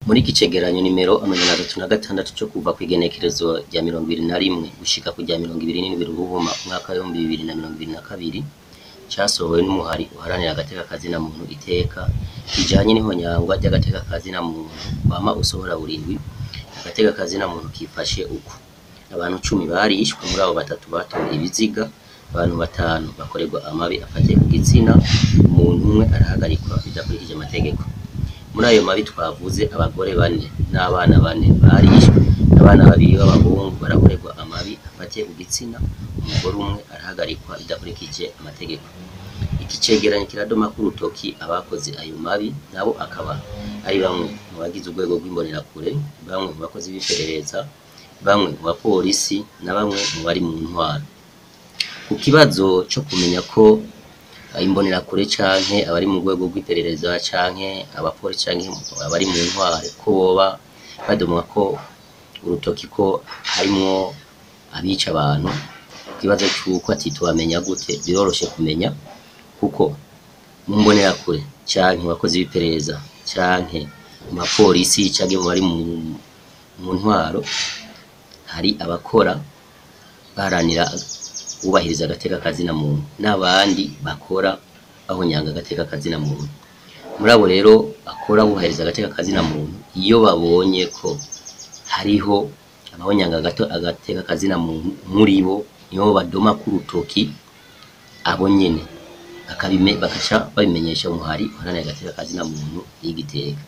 Muri iki cegeranyo nimero 306 co kuva kw'igenekerezo rya 21 gushika ku rya 27 Ruhuhuma umwaka w'2022, casohowe n'umuhari uharanira agateka kazina muntu Iteka, kijanye n'ihonyangwa ry'agateka kazina muntu wama usohora burindwi. Agateka kazina muntu kifashe uku: abantu 10 barishwe, muri abo batatu batowe ibiziga, abantu batanu bakorerwa amabi afatiye ku gitsina, umuntu umwe arahagarikwa bidakurikije amategeko. Muri ayo mabi twavuze, abagore bane n'abana bane barishwe, abana babiri b'abahungu barakorerwa amabi afatiye ku gitsina, umugore umwe arahagarikwa bidakurikije amategeko. Iki cegeranyo kiradomako urutoki abakoze ayo mabi, nabo akaba ari bamwe mu bagize urwego rw'imbonerakure, bamwe mu bakozi b'iperereza, bamwe mu bapolisi na bamwe mu bari mu ntwaro. Ku kibazo co kumenya ko imbonerakure canke abari mu rwego rw'iperereza canke abapolisi canke abari mu ntwaro ko boba badomwa ko urutoki ko harimwo abica abantu, ikibazo c'uko ati tubamenya gute, biroroshe kumenya, kuko mu mbonerakure canke mu bakozi b'iperereza canke mu bapolisi canke mu bari mu ntwaro hari abakora baharanira kubahiriza agateka kazina muntu n'abandi bakora bahonyanga agateka kazina muntu. Muri abo rero bakora bubahiriza agateka kazina muntu, iyo babonye ko hariho abahonyanga agateka kazina muntu muri bo, nibo badoma k'urutoki abo nyene, bakaca babimenyesha umuhari uharanira agateka kazina muntu y'Igiteka.